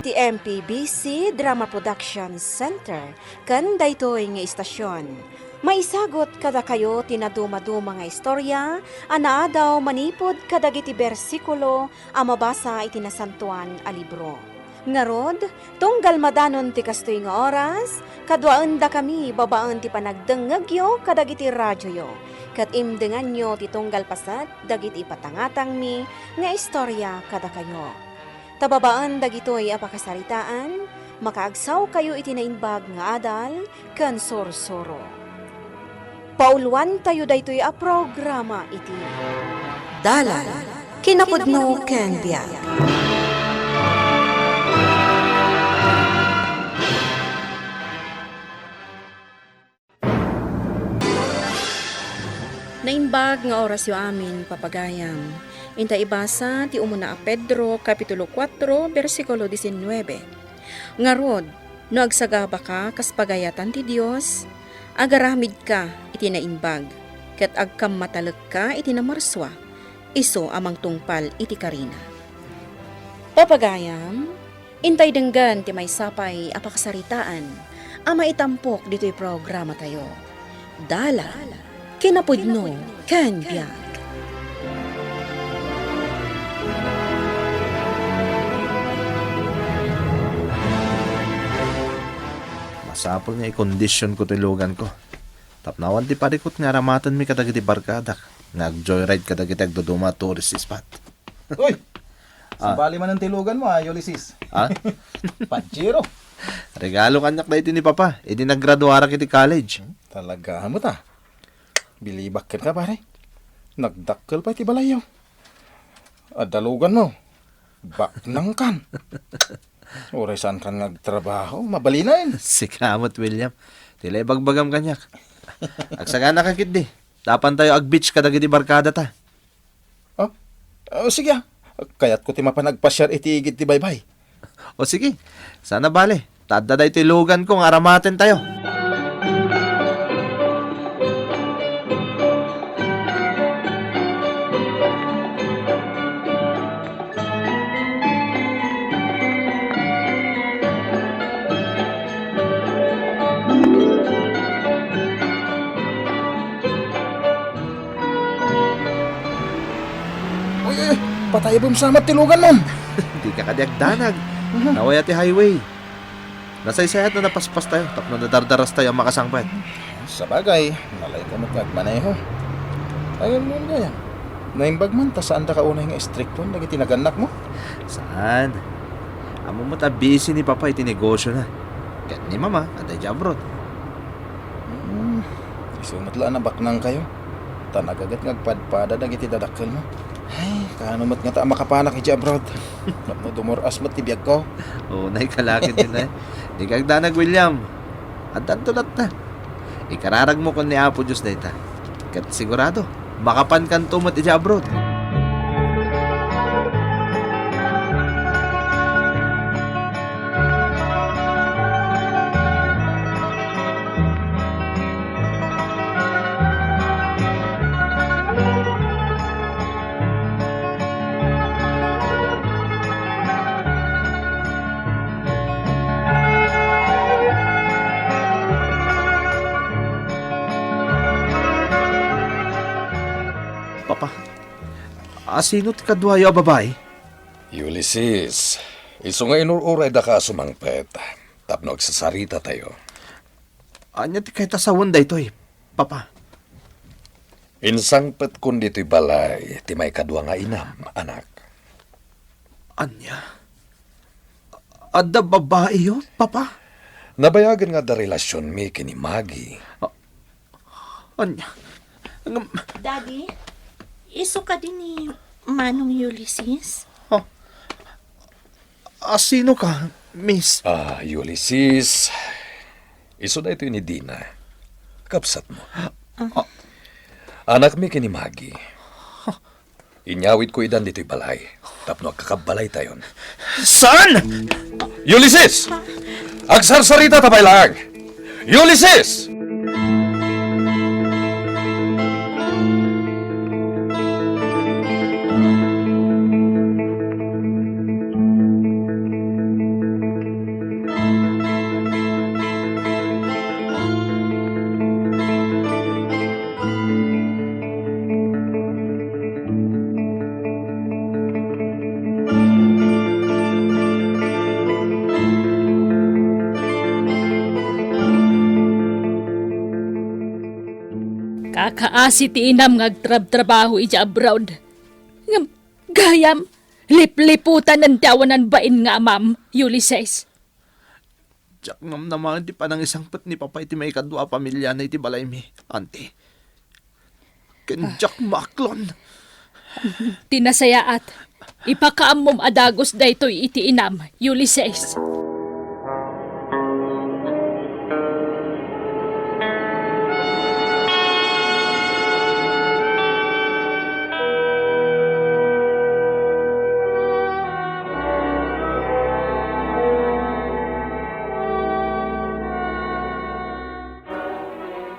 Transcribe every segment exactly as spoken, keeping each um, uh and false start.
ti M P B C Drama Production Center ken daytoy nga istasyon. Maisagut kadakayo ti nadumaduma nga istorya a naadaw manipud kadagiti bersikulo a mabasa iti Nasantoan a Libro. Ngarud, tunggal madanon ti kastoy nga oras, kaduaendakami babaen ti panagdengngegyo kadagiti radioyo, ket imdenganyo ti tunggal paset dagiti ipatangatangmi nga istorya kadakayo. Ta babaen dagitoy a pakasaritaan, makaagsawkayo iti naimbag nga adal ken sursuro. Pauluantayo daytoy a programa iti Dalan, Kinapudno ken Biag. Naimbag nga orasyo amin, papagayam. Inta ibasa ti umuna a Pedro, Kapitulo kuatro, bersikulo disinnuebe. Ngarud, no agsagabaka kas pagayatan ti Dios, agaramidka iti naimbag, ket agkammatalekka iti namarsua, isu a mangtungpal iti karina. Papagayam, intay denggen ti maysa pay a pakasaritaan a maitampok ditoy programatayo. Dalan, Kinapudno, ken Biag. Masapul nga ikondisionko ti luganko. Tapno awan ti parikut nga aramatenmi kadagiti barkadak nga agjoyride kadagiti agduduma a tourist spot. Uy! Ah. Sabali manen ti luganmo, a, Ulises. Ah? Pajero. Regalo kaniak daytoy ni Papa idi naggraduarak iti college. Hmm, talaga met, a. Bilibak kenka, pare. Nagdakkel pay ti balayyo. Adda luganmo. Baknangkan. Uray saankan nga agtrabaho, mabalinen. Sika met, William. Ti la ibagbagam kaniak. Agsaganaka ketdi. Apantayo ag-beach kadagiti barkadata. Oh? Oh, sige, a. Kayatko ti mapan agpasiar iti igid ti baybay. O sige, saan a bale. Ta adda daytoy luganko nga aramatentayo. Uy, uy, uy, patayabem sa met ti luganmon. Dika kadi agdanag. Mhm. Nawaya ti highway. Nasaysayat no napaspastayo tapno nadardarastayo a makasangpet. Sabagay, nalayka met nga agmaneho. Ayan mo, gayam. Naimbag man ta saandaka unay nga istrikton dagiti nagannakmo? Saan? Ammom met a busy ni Papa iti negosiona. Ket ni Mama, adda idiay abroad. Hmm, isu met la a nabaknangkayo. Ta nagaget nga agpadpada dagiti dadakkelmo. Ay, kaano met ngata a makapanak idiay abroad? Tapno dumur-as met ti biagko. Unayka la ketdin, a. Dika agdanag, William. Addanto latta. Ikararagmo ken ni Apo Dios dayta. Ket sigurado, makapankanto met idiay abroad. Papa, asino ti kaduayo a babai? Ulises, isu nga inur-uraydaka a sumangpet tapno agsasaritatayo. Ania ti kayat a sawen daytoy, Papa? Insangpetkon ditoy balay ti maikadua nga inam, anak. Ania? Adda babaiyo, Papa? Nabayagen nga adda relasionmi ken ni Maggie. A-, ania? Ngem Daddy, isu kadi ni Manong Ulises? A-, asino ka, Miss? Ah, Ulises, isu daytoy ni Dina. Kabsatmo. A- Anakmi ken ni Maggie. Inyawidko idan ditoy balay tapno agkakabbalaytayon. Saan? Ulises! Agsarsaritata pay laeng! Ulises! Kaasi ti inam nga agtrabtrabaho idiay abroad. Ngem gayam, lipliputanen ti awanan bain nga amam, Ulises. Diak namnamaen ti panangisangpet ni Papa iti maikadua a pamiliana iti balaymi, Auntie. Ken diak maaklon. Ti nasayaat, ipakaammom a dagus daytoy iti inam, Ulises.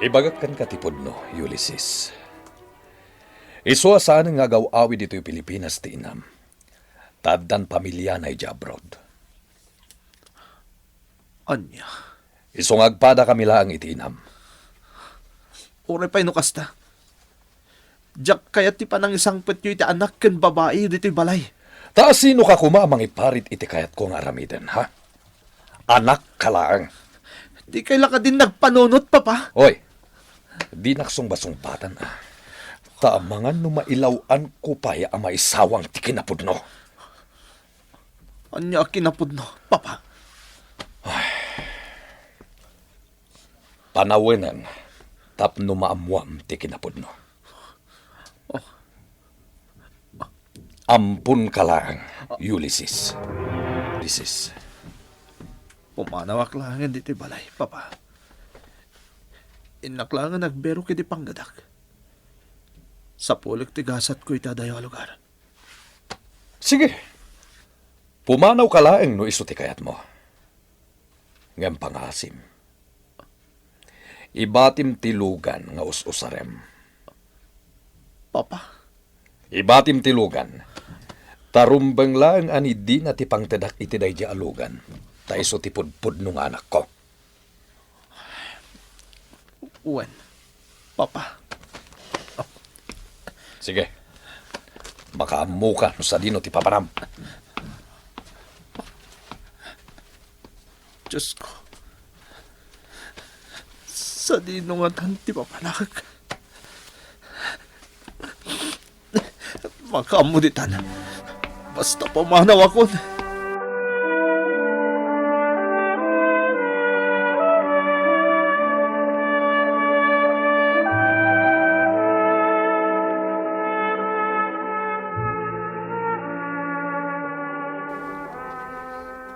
Ibagak kenka ti pudno, Ulises. Isu a saan nga agaw-awid ditoy Pilipinas ti inam. Ta addan pamiliana idiay abroad. Ania? Isu nga agpadakami laeng iti inam. Uray pay no kasta. Diak kayat ti panangisangpetyo iti anak ken babai ditoy balay. Ta asinoka koma a mangiparit iti kayatko nga aramiden, ha? Anakka laeng. Dikay la kadin nagpanunot, Papa? Oy, dinak sungbat-sungbatan, a. Ta amangan no mailaw-anko pay a maisawang ti kinapudno. Ania a kinapudno, Papa? Panawenen tapno maammuam ti kinapudno. Oh. Amponka laeng, Ulises. Ulises. Pumanawak laengen ditoy balay, Papa. Innak laengen agbirok iti panggedak. Sapulik ti gasatko iti adayo a lugar. Sige. Pumanawka laeng no isu ti kayatmo. Ngem pangaasim. Ibatim ti lugan nga us-usarem. Papa? Ibatim ti lugan. Ta rumbeng laeng a ni dina ti pangtedak iti daydiay a lugan. Ta isu ti pudpudno nga anakko. Wen, Papa. Sige. Makaammoka no sadino ti papanam. Diosko, sadino ngatan ti papanak? Makaammo ditan. Basta pumanawakon.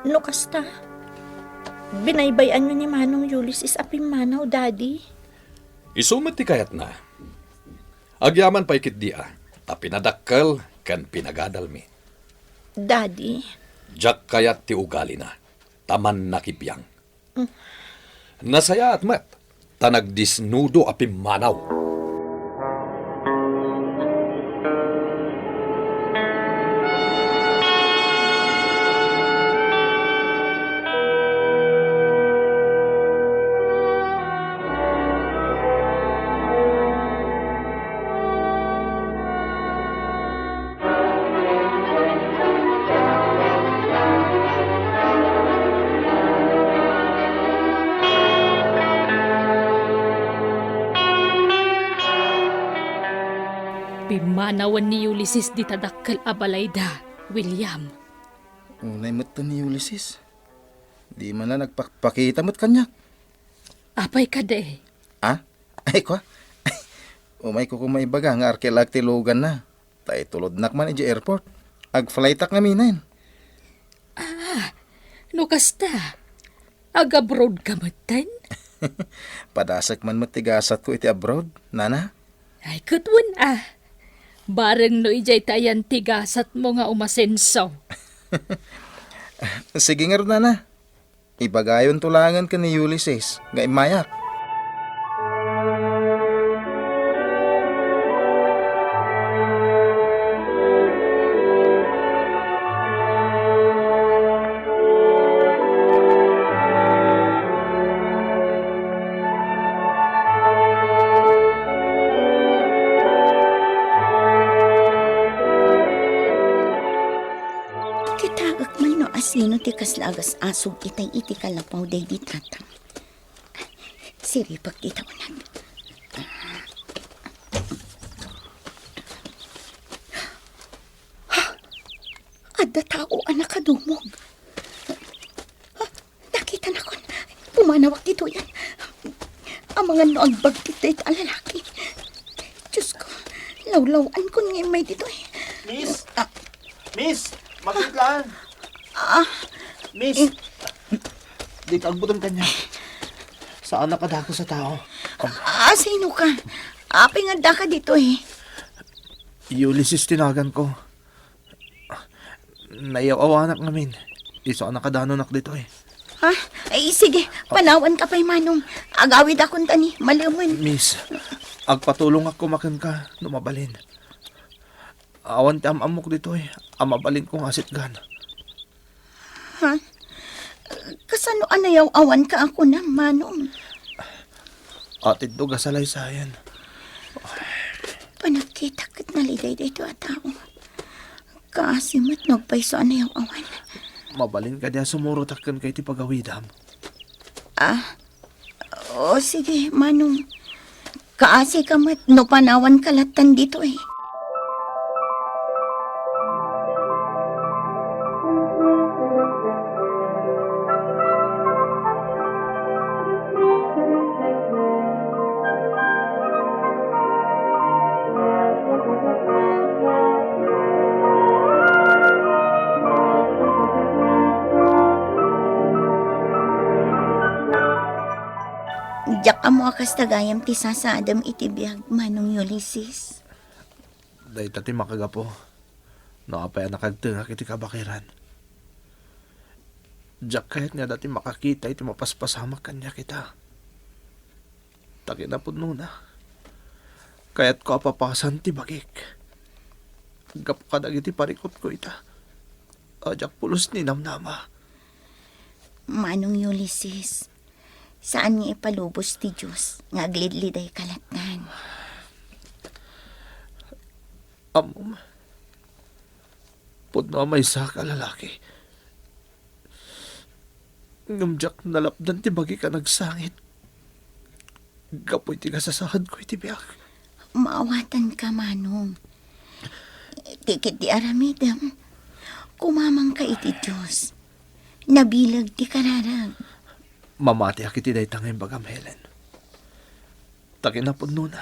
No kasta, binaybay-anyo ni Manong Ulises a pimmanaw, Daddy. Isu met ti kayatna. Agyaman pay ketdi a, ta pinadakkel ken pinagadalmi. Daddy. Diak kayat ti ugalina, ta mannakibiang. Mm. Nasayaat met, ta nagdisnudo a pimmanaw. Pimmanawen ni Ulises dita dakkel a balayda, William. Unay met ni Ulises. Di man la nagpakpakita met kaniak. Apay kadi? Ha? Ay, kua? Umayko koma ibaga nga arkilaak ti luganna. Ta itulodnak man idiay airport. Agflightak ngamin. Ah, no kasta, agabroad ka metten? Padasek man met ti gasatko iti abroad, nana. Ay, ket wen a. Bareng no idiay ta ayan ti gasatmo nga umasenso. Sige ngarud, nana. Ibagayonto laengen ken ni Ulises nga immayak. Kitaek man no asino ti kasla agas-asog itay iti kalapaw daydi tatang. Siripek dita uneg. Adda tao a nakadumog. Ha? Nakitanakon. Pumanawak ditoyen. Amangan no agbagtit dayta a lalaki. Diyos ko, lawlaw-ankon nga immay ditoy. Miss? Ah. Miss! Makitlaan! Ah. Miss! Eh. Dika agbuton kaniak. Saan a kadakes a tao. Ah, sino ka? Apay nga addaka ditoy? Ulysses ti naganko. Naiyaw-awanak ngamin. Isu a nakadanonak ditoy. Ha? Ay, sige. Panawanka pay, Manong. Agawidakon ta ni, malemen. Miss, agpatulongak koma kenka no mabalin. Awan ti am-ammok ditoy a mabalinko nga asitgan. Ha? Kasano a naiyaw-awanka a kunam, Manong? Atiddog a salaysayan. Panagkitak ket naliday daytoy a tao. Kaasi met no agpayso a naiyaw-awan. Mabalin kadi a sumurotak kenka iti pagawidam? Ah, o sige, Manong. Kaasika met no panawanka lattan ditoy. Diak ammo a kasta gayam ti sasaadem iti biag, Manong Ulysses. Dayta ti makagapu no apay a nakagtengak iti kabakiran. Diak kayat nga adda ti makakita iti mapaspasamak kaniak ita. Ta kinapudnona, kayatko a papasan ti bagik. Gapu kadagiti parikutko ita, a diak pulos ninamnama. Manong Ulysses, saan nga ipalubos ti Dios nga aglidlidayka lattan. Ammom, pudno a maysaka a lalaki. Ngem diak nalapdan ti bagik a nagsangit gapu iti kasasaadko iti biag. Maawatanka, Manong. Ti ketdi aramidem, kumamangka iti Dios. Nabileg ti kararag. Mamatiak iti dayta nga imbagam, Helen. Ta kinapudnona,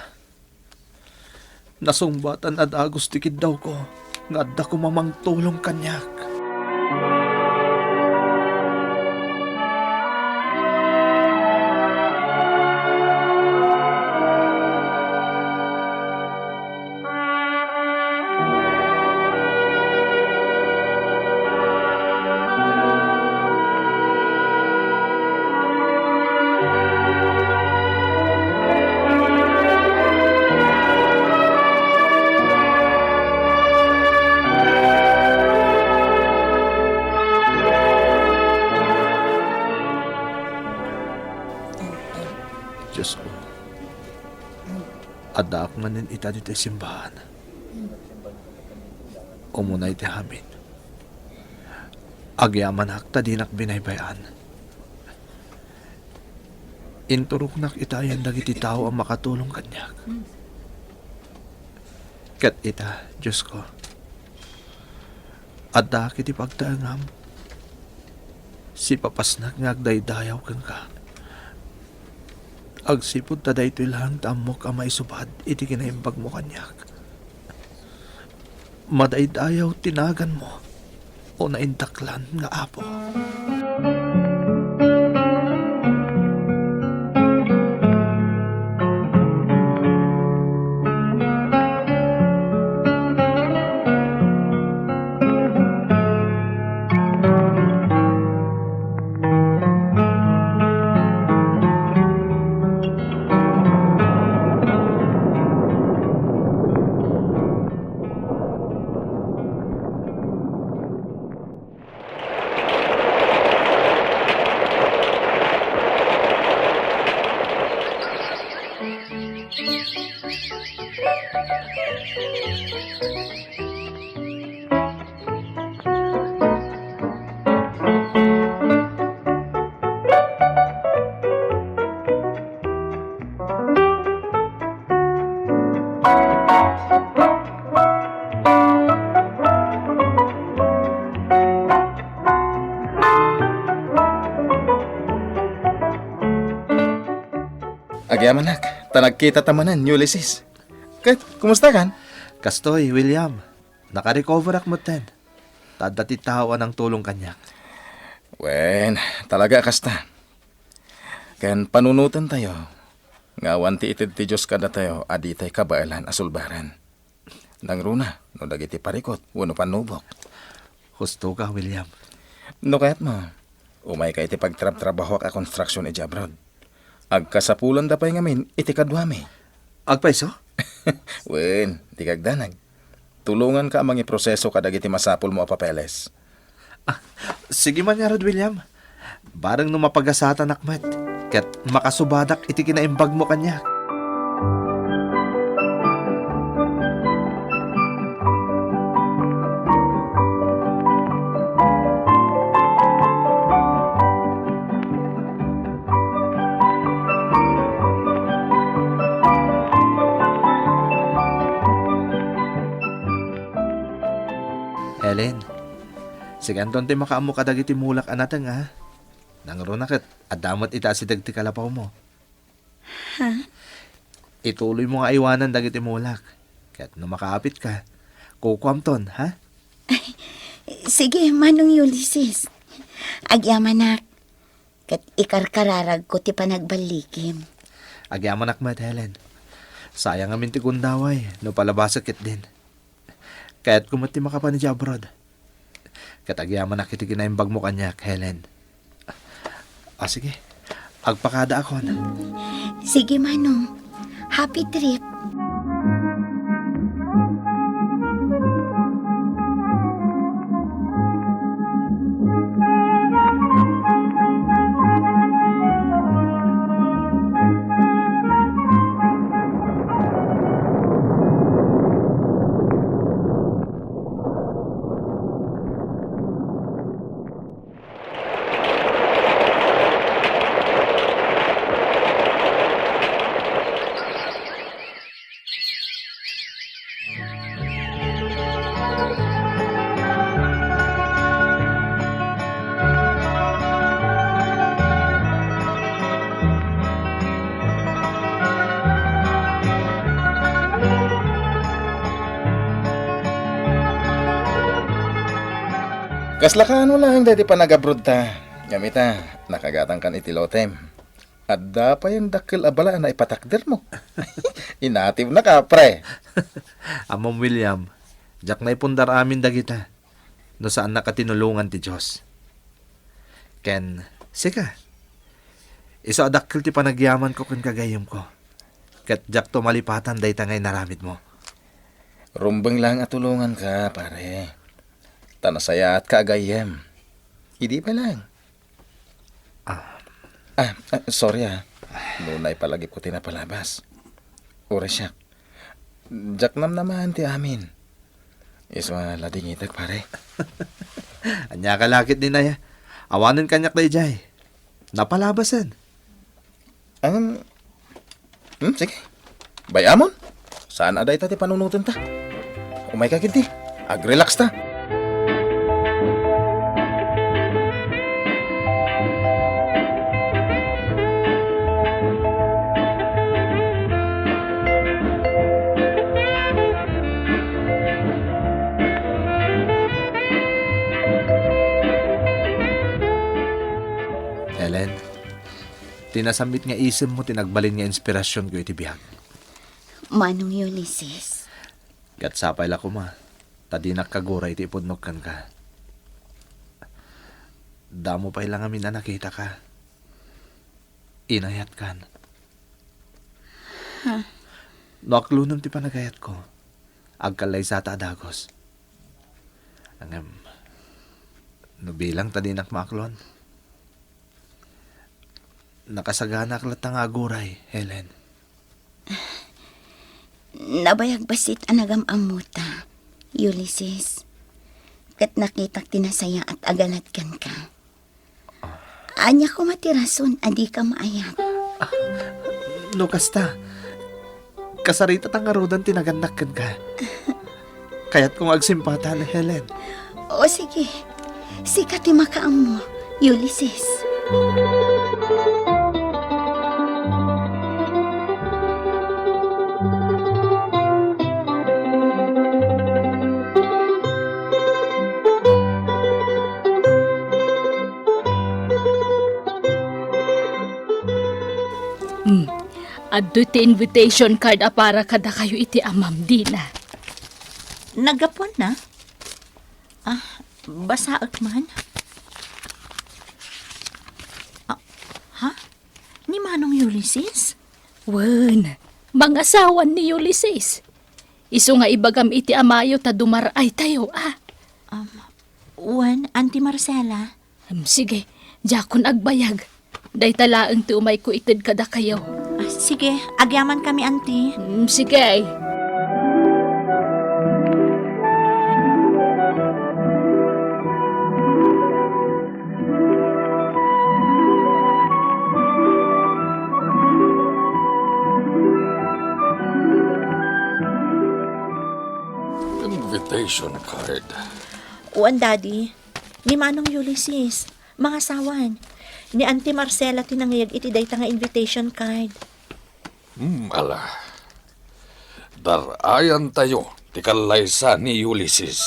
nasungbatan a dagus ti kiddawko nga adda koma mangtulong kaniak. Diosko, addaak manen ita ditoy simbahan. Umuna iti amin, agyamanak ta dinak binaybay-an. Inturognak itayen dagiti tao a makatulong kaniak. Ket ita, Diosko, addaak iti pagtaengam. Sipapasnak nga agdaydayaw kenka. Agsipud ta daytoy laeng ti ammok a maisubad iti kinaimbagmo kaniak. Madaydayaw ti naganmo, o naindaklan nga Apo. Yamanak, ta nagkitata manen, Ulysses. Ket, kumustakan? Kastoy, William. Nakarecoverak metten. Ta adda ti tao a nangtulong kaniak. Wen, talaga a kasta. Ken panunotentayo nga awan ti ited ti Dios kadatayo a ditay kabaelan a sulbaren. Nangruna no dagiti parikut wenno pannubok. Husto ka, William. No kayatmo, umayka iti pagtrabtrabahoak a konstruksion idiay abroad. Agkasapulanda pay ngamin iti kaduami. Agpayso? Wen, di kagdanag. Tulonganka a mangiproseso kadagiti masapulmo a papeles. Ah, sige man ngarud, William. Bareng no mapagasatanak met, ket makasubadak iti kinaimbagmo kaniak. Helen, sikanton ti makaammo kadagiti mulak a nateng, a. Nangruna ket adda met iti asideg ti kalapawmo. Ha? Ituloymo nga aywanan dagiti mulak. Ket no makaapitka, kukuamton, ha? Sige, Manong Ulysses. Agyamanak. Ket ikarkararagko ti panagballikim. Agyamanak met, Helen. Sayang ngamin ti gundaway no palabasek ketdin. Kayatko met ti makapan idiay abroad. Ket agyamanak iti kinaimbagmo kaniak, Helen. Ah, sige. Agpakadaakon. Sige, Manong. Happy trip. Kasla kaano laeng daydi panagabroad ta? Ngem ita, nakagatangkan iti lotem. Adda pay dakkel a bala a naipatakdermo. Inatibnaka, pre. Ammom, William, diak naipundar amin dagita no saannak a tinulongan ti Dios. Ken, sika, isu a dakkel ti panagyamanko ken kagayyemko. Ket diakto malipatan dayta nga inaramidmo. Rumbeng laeng a tulonganka, pare. Ta nasayaatka a gayyem. Idi pay laeng. Ah. Ah, ah, sorry, ah. No naipalagipko ti napalabas. Uray siak. Diak namnamaen ti amin. Isu a ladingitek, pare. Ania ka la ketdin aya? Awanen kaniak daydiay. Napalabasen. Ngem, hmm, sige. Bay-amon. Saan a dayta ti panunotenta? Umayka ketdi. Agrelax ta. Helen, ti nasammit nga isemmo ti nagbalin nga inspirasionko iti biag. Manong Ulysses. Ket sapay la koma, ta dinak kaguray ti ipudnok kenka. Damo pay la ngamin a nakitaka. Inayatkan. Ha? No aklonem ti panagayatko, agkallaysata a dagus. Ngem, no bilang ta dinak maaklon, nakasaganaak latta nga aguray, Helen. Nabayag bassit a nagam-ammota, Ulysses. Ket nakitak ti nasayaat a ganad kenka. Ania koma ti rason a dika maayat? Ah, no kasta, kasarita ta ngaruden ti nagannak kenka. Kayatko nga agsimpatan, Helen. O sige, sika ti makaammo, Ulysses. Adtoy ti invitation card a para kadakayo iti amam, Dina. Naggapuanna? Ah, basaek man. Ah, ha? Ni Manong Ulysses? Wen, mangasawan ni Ulysses. Isu nga ibagam iti amayo ta dumar-aytayo, a. Um, wen, Auntie Marcela. Um, sige, diakon agbayag. Dayta laeng ti umayko ited kadakayo. Ah, sige, agyamankami, Auntie. Um, sige. Invitation card. Wen, Daddy. Ni Manong Ulysses, mangasawan. Ni Auntie Marcela ti nangngeg iti dayta nga invitation card. Hmm, ala. Dar-ayantayo ti kallaysa ni Ulysses.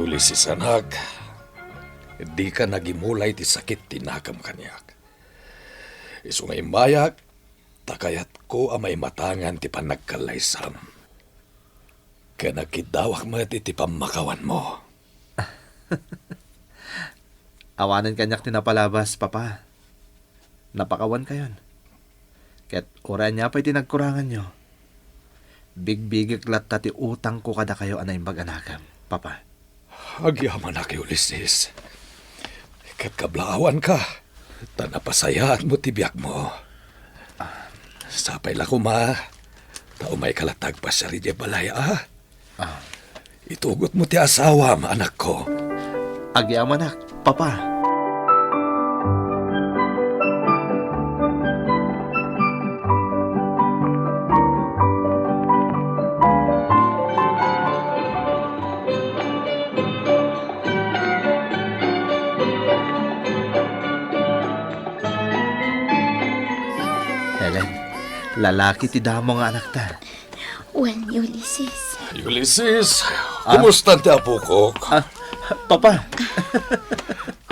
Ulysses, anak, dika nagimulay ti sakit ti nakam kaniak. Isu nga immayak, ta kayatko a maimatangan ti panagkallaysam. Ken agkiddawak met iti pammakawanmo. Awanen kaniak ti napalabas, Papa. Napakawankayon. Ket uray ania pay ti nagkuranganyo, bigbigek latta ti utangko kadakayo a naimbag a nakam, Papa. Agyamanak, Ulysses. Ket kablaawanka, ta napasayaatmo ti biagmo. Sapay la koma, ta umayka latta agpasiar idiay balay, a? Ah. Itugotmo ti asawam, anakko. Agyamanak, Papa. Helen, lalaki ti damo nga anakta. Wen, Ulysses. Ulysses, ah? Kumusta ti apokok? Ah, Papa.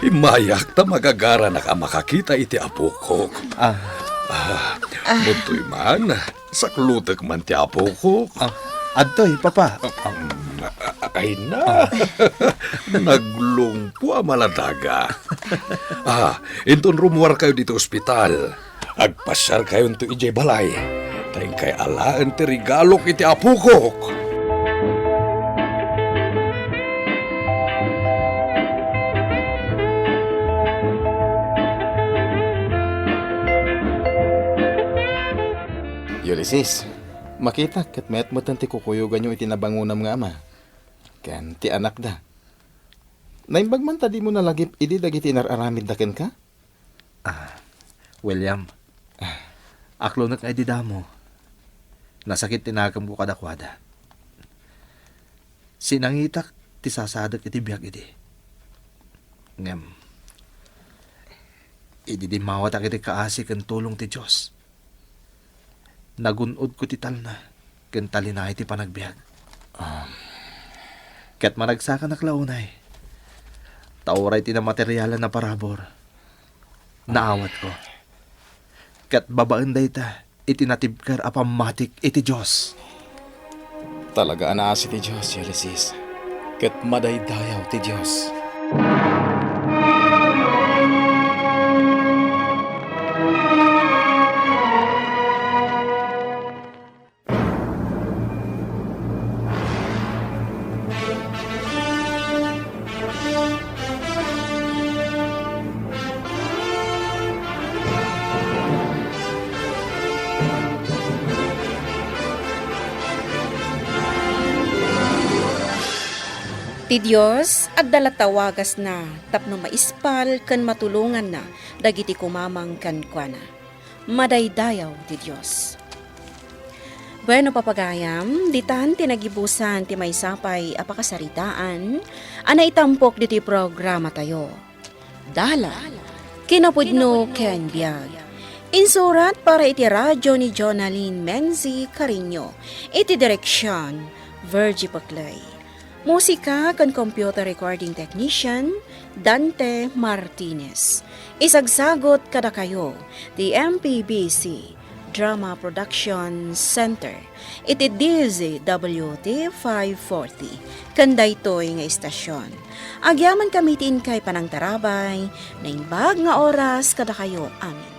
Immayak ta magagaranak a makakita iti apokok. Ah. Ah, ah. Daytoy man, saklutek man ti apokok. Ah, adtoy, Papa. Ah, ah, ay na. Ah. Naglungpo a maladaga. Ah, inton rummuarkayo ditoy ospital, agpasiarkayonto idiay balay. Ta inkay alaen ti regalok iti apokok. Ulysses, makitak ket mayat metten ti kukuyoganyo iti nabangonam nga ama ken ti anakda. Naimbag man ta dimo nalagip idi dagiti inar-aramidda kenka? Ah, William, aklonek nga idi damo, nasakit ti nakemko kadakuada. Sinangitak ti sasadek iti biag idi. Ngem, idi dimmawatak iti kaasi ken tulong ti Dios, nagun-odko ti talna ken talinaed ti panagbiag. Ah. Ket managsakanak la unay, ta uray ti namaterialan a parabur, naawatko. Ket babaen dayta iti natibker a pammatik iti Dios. Talaga a naasi ti Dios, Ulysses, ket madaydayaw ti Dios. Ti Dios, adda latta wagasna tapno maispal ken matulonganna dagiti kumamang kenkuana. Madaydayaw ti Dios. Bueno, papagayam, ditan ti nagibusan ti maysa pay a pakasaritaan a naitampok ditoy programatayo. Dalan, kinapudno ken biag. Insurat para iti radyo ni Jonalyn Menzi Cariño, iti direksion, Virgie Paclay. Musika ken computer recording technician, Dante Martinez. Isagsagut kadakayo ti M P B C Drama Production Center iti D Z W T five forty ken daytoy nga istasyon. Agyamankami ti inkay panangtarabay, naimbag nga oras kadakayo amin.